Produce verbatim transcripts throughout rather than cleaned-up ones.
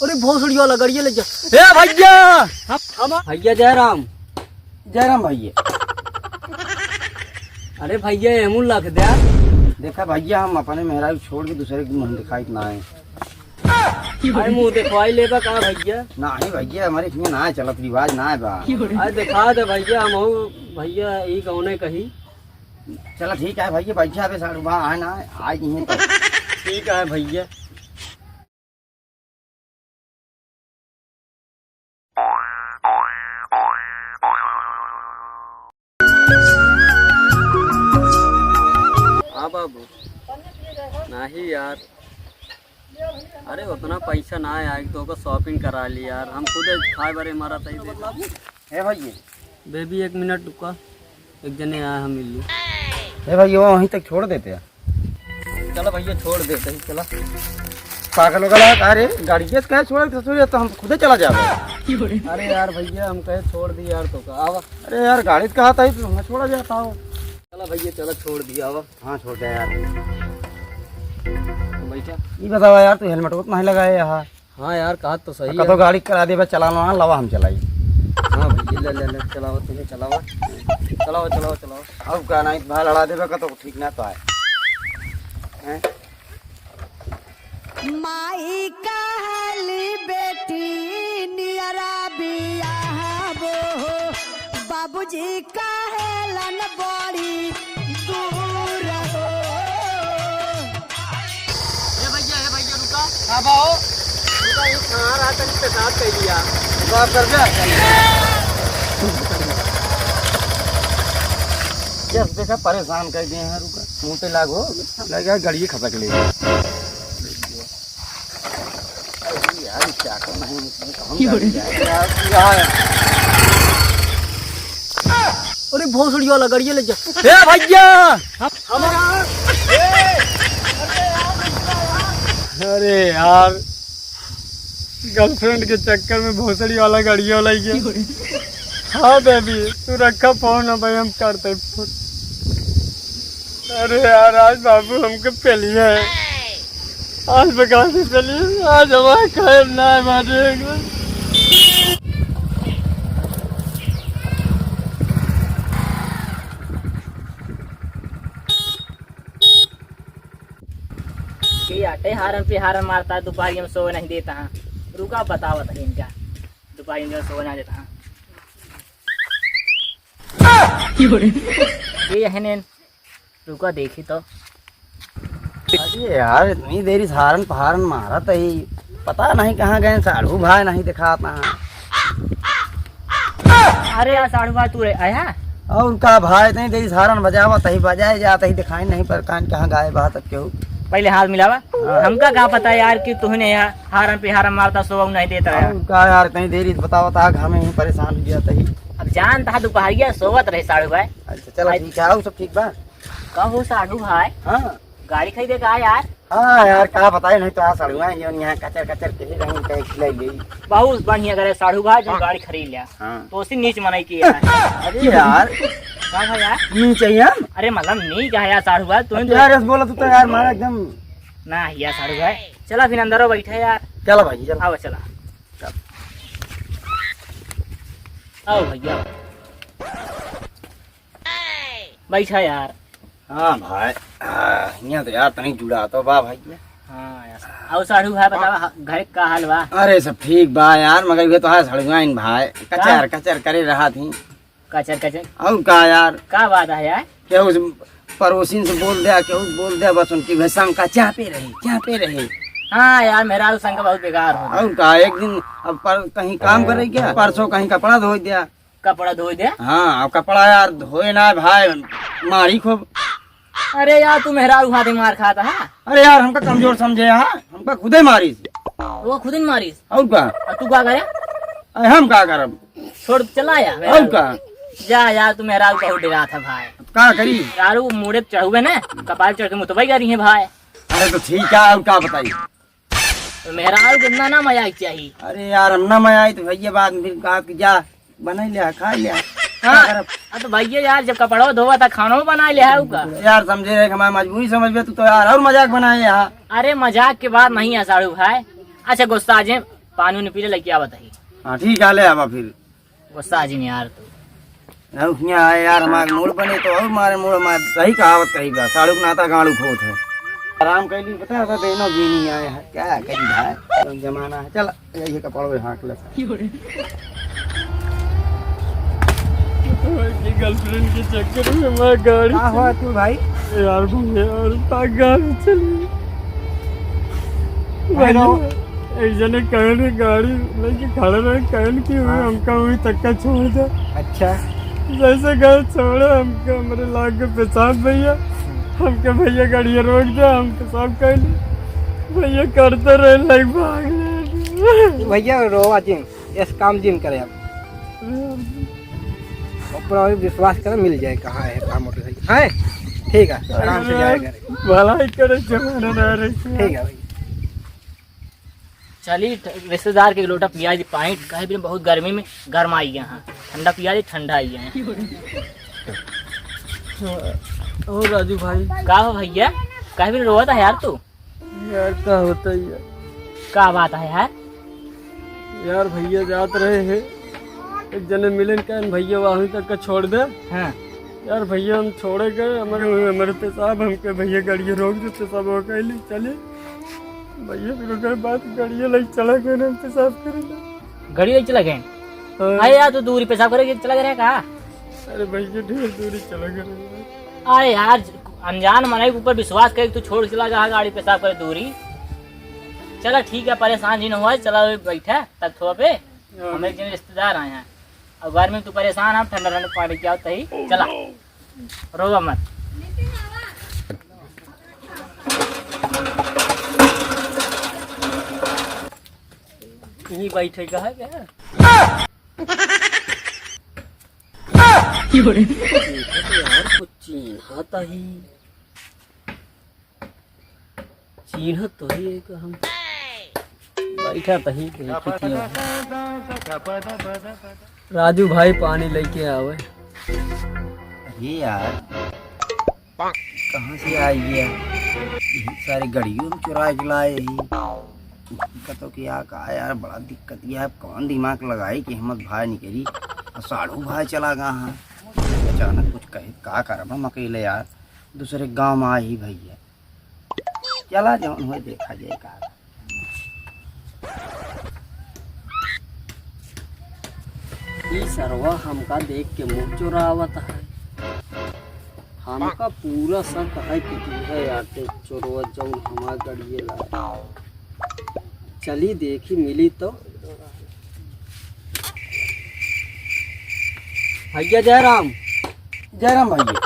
अरे भोसड़ी वाला गाड़िया ले जा। ए भैया, हम, हम भैया जयराम। जयराम भैया। अरे भैया, एमू लख द्या। देखा भैया, हम अपने मेहरारू छोड़ के दूसरे के मुँह दिखाइत ना है। अरे मुँह दिखवाई लेबा का भैया? नाही भैया, हमरे हियाँ ना चलत, रिवाज ना बा। अरे दिखा दे भैया, हमहू भैया ई कौने कही। चला ठीक है भैया, बैठा बे साढ़ू बा, आए ना, आए नहीं तो। ठीक है भैया। हाँ बाबू, नाही यार, अरे उतना पैसा ना आए, तो ओकर shopping करा ली यार, हम खुद खाए बरे मारा तई दे। हे भैया, बेबी एक मिनट रुका, एक जने आया हम मिल लूँ। हे भैया, वहीं तक छोड़ देते हैं। चला भैया, छोड़ देते हैं, चला। पागल हो गया का रे? गाड़िया से कहे छोड़ के ससुर, तो हम खुदे चला जाबे। अरे यार भैया, हम कहे छोड़ दी यार, तो का आवा। अरे यार, गाड़ी तो कहा था ही, तो हम छोड़ा जाता हो। चला भैया, चला छोड़ दिया, आवा। हाँ, छोड़ दे यार। बैठा। ये बतावा यार, तू helmet उतना ही लगाए यहाँ। हाँ यार, कहा तो सही कतो है। गाड़ी करा दे, बस चलाना ना, लावा हम चलाई। हाँ भैया, ले, ले, ले, चलावा, तुझे चलावा। चलावा, चलावा, चलावा। अब का नहीं, भाई लड़ा देबे, कतो ठीक ना तो आए। हैं? माई कहली बेटी नियरा बियाहबो, बाबूजी कहेलन बड़ी दूर हो। ए भैया, ए भैया, रुका। का बा हो? रुका, ये कहाँ रहा, तनी पेशाब कर लिया। पेशाब कर जा। यस, देखा, परेशान कर दिए हैं, रुका। मुँह पे लागो, लगा गाड़ी खसक ले। अरे यार, क्या करना है इसमें, कौन गाड़ी जाए? यार, यार। अरे भोसड़ी वाला गाड़िया ले जा। ए भैया, हम, हमारा, अरे यार, girlfriend के चक्कर में भोसड़ी वाला गाड़िया वाला ही है। हाँ बेबी, तू रखा फोन, अब हम करते फोन। अरे यार, आज बाबू हमके पेलिया है। आज बगासी पेलिया, आज हमारे खाए ना है मारे। ये आटे हारन पे हारन मारता है, दोपहर में सोवे नहीं देता है। रुका, बतावत है इनका, दोपहर में सोवे ना देता है। ये है नेन, रुका देखी तो। अरे यार, इतनी देरी से हारन पहारन मारत ही, पता नहीं कहाँ गए साढ़ू भाई, नहीं दिखाता है। अरे यार साढ़ू भाई, तू रे आया? और का भाई, इतनी देरी से हारन बजावत ही, बजाए जात ही, दिखाई नहीं पर कान कहाँ गायब है तब केहू। पहले हाथ मिलावा। हाँ। हमका का पता यार कि तूने यहाँ हारन पे हारन मारता, सोवा नहीं देता है। और का यार, इतनी देरी से बतावत आ, घर में ही परेशान हो जाता ही। अब जानता है दोपहरिया सोवत रहे साढ़ू भाई। अच्छा चला, ठीक है, और सब ठीक बा? का हो साढ़ू भाई? हाँ। गाड़ी खरीदे का यार? हाँ यार, का बताए, नहीं तो आ साढ़ू भाई, जौन यहाँ कचर कचर के ही रहूं, कहीं खिलाई गई। बहुत बढ़िया करे साढ़ू भाई, जो हाँ। गाड़ी खरीद लिया। हाँ। तो उसी नीच मनई की यार। अरे यार। का भाई यार? नीच है हम? अरे मतलब नीच है यार साढ़ू भाई, तुम तो यार, ऐसे बोला तू तो यार, मारा एकदम। ना यार साढ़ू भाई, चला फिर अंदर बैठे यार। चला भाई, चला। आओ चला। चल। आओ भैया। बैठा यार। हाँ भाई, हाँ, हियाँ तो यार तनी जुड़ा तो बा भाई। हाँ यार। आओ साढ़ू भाई, बतावा, हा-, घर का हाल बा? अरे सब ठीक बा यार, मगर ये तो है सड़ुआइन भाई, कचर का? कचर करे रहा थी। कचर कचर? और का यार? का बात है यार? केहू से पड़ोसिन से बोल द्या, केहू से बोल द्या, बस उनकी वह शंका चापे रही, चापे रही। हाँ यार, मेहरारू शंका बहुत बेकार हो। और का, एक दिन अब पर, कहीं काम करे गया, परसों कहीं कपड़ा धोए द्या। कपड़ा धोए दे। हाँ, अब कपड़ा यार धोए ना भाई, मारी खूब। अरे यार, तू मेहरारू खातिर मार खाता है? अरे यार, हमका कमजोर समझे है, हमका खुदे मारिस। वो खुदे मारिस? और का? अब तू का करे? अरे हम का करब? छोड़, चला यार। और का? जा यार, तू मेहरारू बहुत डरात है भाई। अब का करी? यार, वो मुड़े चढ़ुए ना, कपाल चढ़ के मुतबई करी है भाई। अरे तो ठीक है, और का बताई? तो मेहरारू के ना, ना मजाक चाहिए। अरे यार, हम ना मजा आई तो भैया बाद में फिर कहा कि जा, बनाई ले, खा ले। हाँ, का करब? अब तो भैया यार, जब कपड़ो धोवा था, खानो बना ले है का? यार, समझे रहे कि हमारी मजबूरी समझ में, तू तो यार और मजाक बनाए यार। अरे मजाक के बात नहीं है साढ़ू भाई। अच्छा गुस्सा जे, पानी उनी पी ले, लइके आवत ही। हाँ, ठीक है, ले आवा फिर। गुस्सा जिन यार तू। ना, उसमें आए यार, हमारे मूड बने तो और मारे मूड, हमारे सही कहावत कही बा, साड़ू के नाता गाड़ू खोत है। आराम कर ली, पता है, दोनों भी नहीं आए हैं, क्या करी भाई, जमाना है। चल, यही कपड़ों में हाँक ले। ये गर्लफ्रेंड के चक्कर में मैं गाड़ी का हुआ तू भाई? यार भैया, और पा गाड़ी चली। भाई, भैया, एक जने कहने गाड़ी लेके खड़े रहे, कहने की हुई हाँ। हमका वही तक्का छोड़ दे। अच्छा। जैसे गाड़ी छोड़े, हमके हमरे लाग के पेशाब भैया, हमके भैया गाड़िया रोक दे, हम पेशाब कर ली। भैया करते रहे, लाइक भाग ले। भैया रोवा जिन, ऐसे काम जिन करे हम। ऊपर और विश्वास करो, मिल जाए कहाँ है, कहाँ मोटरसाइकिल है। ठीक है, आराम से जाए घर। भलाई करे जमाना ना रहे। ठीक है भाई। चली, ठ-, रिश्तेदार के एक लोटा पिया दी पानी, काहे बिना बहुत गर्मी में गर्म आई गया हाँ। ठंडा पिया दी, ठंडा आई गया हाँ। और राजू भाई। का हो भैया, काहे बिना रोवत है यार तू? यार, का होता है यार? का बात है यार? यार, भैया जात रहे हैं, एक जने मिलन कहन, भैया वहीं तक का छोड़ दे। हाँ। यार, भैया हम छोड़े गए, हमारे, हमारे पेशाब, हमके भैया गाड़िया रोक दे, पेशाब हो गए, ले चले। भैया फिर ओकर बाद गाड़िया लेके चला गए, हम पेशाब करे ला। गाड़ी लेके चला गए? हाँ। अरे यार, तू दूरी पेशाब करे के चला गया का? अरे भैया, ढेर दूरी चला गए। अरे यार, अनजान मनई के ऊपर विश्वास करे, तू छोड़ के चला गया गाड़ी पेशाब करे दूरी। चला ठीक है, परेशान जिन हुआ, चला बैठा तख्तवा पे, हाँ। हम एक जने रिश्तेदार आए हैं। अब गर्मी में तू परेशान है, ठंडा ठंडा पानी पियाओ तही, चला। रोवा मत। यहीं बैठे का है क्या? यार, कुछ चिन्हत ही। चिन्हत तो ही एक हम। बैठा तही, देखी थी। राजू भाई पानी लेके आवे। अरे यार, कहाँ से आई है? यही सारे गड़ियों में चुरा के लाए ही। दिक्कत हो कि यार, का यार, बड़ा दिक्कत ये है। अब कौन दिमाग लगाई कि हिम्मत भाई निकली और साढ़ू भाई चला गया है। अचानक कुछ कहे, का करब हम अकेले यार, दूसरे गांव में आई भैया। चला जौन होए देखा जाए का। ई सरवा हमका देख के मुंह चुरावत है। हमका पूरा शक है कि तू है आते चोरवा जौन हमार गड़िए लाए। चली देखी मिली तो। भैया जयराम। जयराम भैया।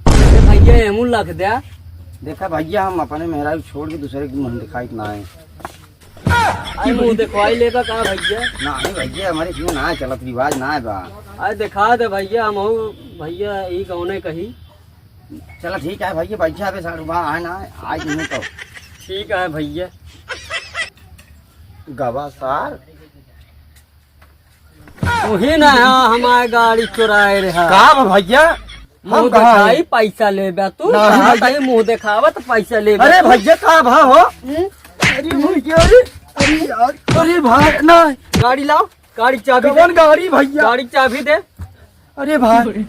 अरे भैया, एमू लख द्या। देखा भैया, हम अपने मेहरारू छोड़ के दूसरे के मुंह दिखाई ना आए। अरे मुंह दिखवाई लेबा का भैया? नहीं भैया, हमारे इसमें ना चलत, रिवाज ना बा। अरे दिखा दे भैया, हम हूँ भैया, ई कौने कही। चला ठीक है भैया, बैठा बे साढ़ू बा, आए ना, आज नहीं तो। ठीक है भैया। गवा सार। तू ही ना है हमारे गाड़ी चुराए रहा। का बा भैया? हम मुंह कहाँ दिखाई हैं? पैसा लेबा तू, नहीं कहाँ भैया। ताई मुंह दिखावा तो पैसा लेबा अरे तू। भैया का भा हो? हम्म? अरे भैया, अरे, अरे यार, अरे भाई, ना। गाड़ी लाओ, गाड़ी चाबी दे। कौन गाड़ी भैया? गाड़ी चाबी दे। अरे भाई।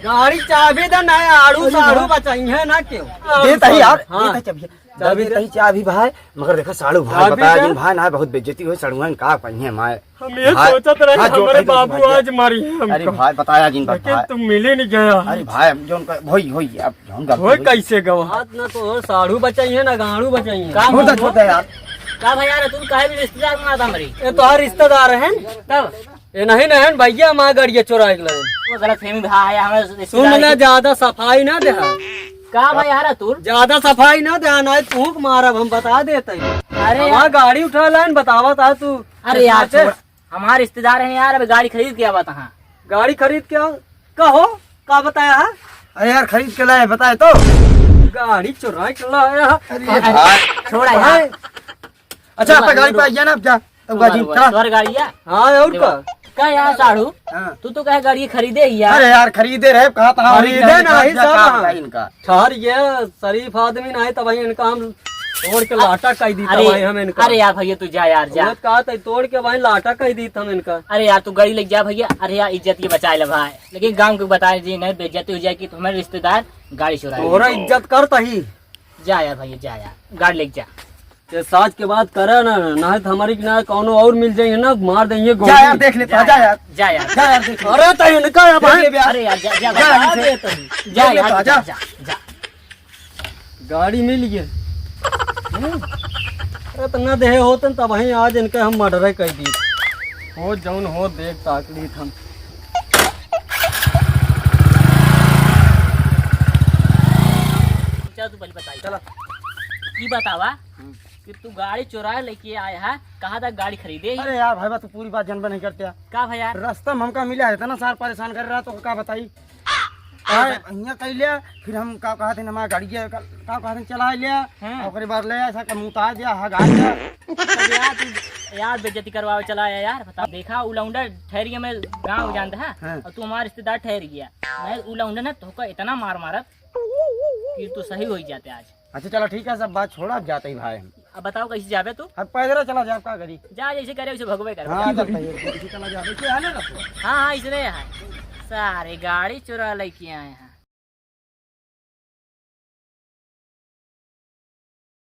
गाड़ी चाबी दे, ना आड़ू अरे साड़ू भाई। बचाई है ना क्यों? दे तही यार, हाँ। दे तही चाबी। चाबी दे। दे तही चाबी भाई, मगर देखा साड़ू भाई चाबी बताया दे। जिन भाई ना बहुत बेइज्जती होई, साड़ुआ का पहिए माए। हम ये भाई, सोचत रहे हाथ जोड़ हमारे के बाबू भाई। आज मारी है अरे हमको। भाई बताया जिन बात लेकिन भाई। तुम मिले नहीं गया। अरे भाई हम जोन का, होई, होई, अब जोन गलती होई होई। कैसे गवा? हाथ ना तो साड़ू बचाई है ना गाड़ू बचाई है। का छोड़ दे, हुआ? छोड़ दे यार। का भाई यार, तू काहे भी रिश्तेदार बना था हमारी? ये तो हर रिश्तेदार है। तब? ये नहीं, नहीं भैया, हमार गाड़िया चोरा के लाए। वो गलत फहमी भा है, हमें सुन ना, ज्यादा सफाई ना दे। का भाई यार तू? ज्यादा सफाई ना दे, नहीं तू के मारब, हम बता देते हैं। अरे हमार यार। गाड़ी उठा लाइन, बतावा था तू। अरे यार, कैसे? छोड़। हमार रिश्तेदार है यार, अभी गाड़ी खरीद के आवा था। गाड़ी खरीद के आवा? का हो? का बताया है? अरे यार, खरीद के लाए, बताए तो। गाड़ी चुरा के लाया। अरे अरे, यार। छोड़ा यार। अच्छा, आपका गाड़ी पे आइए ना, अब जा। तब गाड़ी, चला। तोर गाड़ी है? हाँ, और का? का यार साढ़ू? हाँ। तू तो कहे गाड़ी खरीदे ही यार। अरे यार, खरीदे रहे, कहा था, खरीदे नहीं, नहीं, सब कहा हाँ। था इनका। ठहर ये शरीफ आदमी नहीं, तब इनका हम तोड़ के लाटा कइ दीत अरे, भाई हम इनका। अरे यार भैया, तू जा यार, जा। उहे कहा था, तोड़ के भाई लाटा कइ दीत हम इनका। अरे यार, तू गाड़ी लेके जा भैया। अरे यार, इज्जत के बचाए ले भाई, लेकिन गाँव के बताए जी नहीं, बेइज्जती हो जाए कि तुम्हारे रिश्तेदार गाड़ी चुराए। तोहरा इज्जत करता ही। जा यार भैया, जा यार, गाड़ी लेके जा। ये साँच के बात करे ना, ना तो हमारी किनारे कौनो और मिल जाइहैं ना, मार देइहैं गोली। जा यार, देख लेता, जा यार। जा यार। जा यार, देख ले। अरे तो इनका है भाई। देख ले बे यार। अरे यार, जा, जा, जा यार, जा, इनसे। जा, जा, देख यार, लेता, जा। जा, जा। गाड़ी मिल गई। हम्म। अरे तो ना देहे होतन तब वहीं आज इनके हम मर्डर कइ दी। हो जौन हो, देख ताक ली हम। चल तू पहले बताई। चला। ई बतावा कि तू गाड़ी चुराए लेके आए है, कहाँ तक गाड़ी खरीदे ही? अरे यार भाई, तू पूरी बात जानबे नहीं करते यार। का भाई यार? रास्ता में हमका मिला है, इतना सार परेशान कर रहा, तो का बताई? अरे आए, हियाँ कइ लिया, फिर हम का कहत हैं, हमारा गाड़ी के का, का कहत हैं, चला लिया, हाँ। ओकरे बाद ले ऐसा का मुँह उतार दिया, हगा दिया। तो यार, तू यार बेइज्जती करवावे चला आया यार, बता। देखा, उ लौंडा ठहर गया, मैं गाँव जानता है, हाँ। और तू हमारा रिश्तेदार ठहर गया। मैं उ लौंडा ना तोहका इतना मार मारत कि तू सही होइ जाते आज। अच्छा चला ठीक है, सब बात छोड़ा, अब जाते ही भाई हम। अब बताओ कैसे जाबे तू? अब पैदल चला जाए, का करी? जा, जैसे करे वैसे भगवे कर। हाँ, चलता है, ऐसे चला जाए, ऐसे आने का। हाँ, हाँ, इसने है। सारे गाड़ी चुरा लेके आए हैं।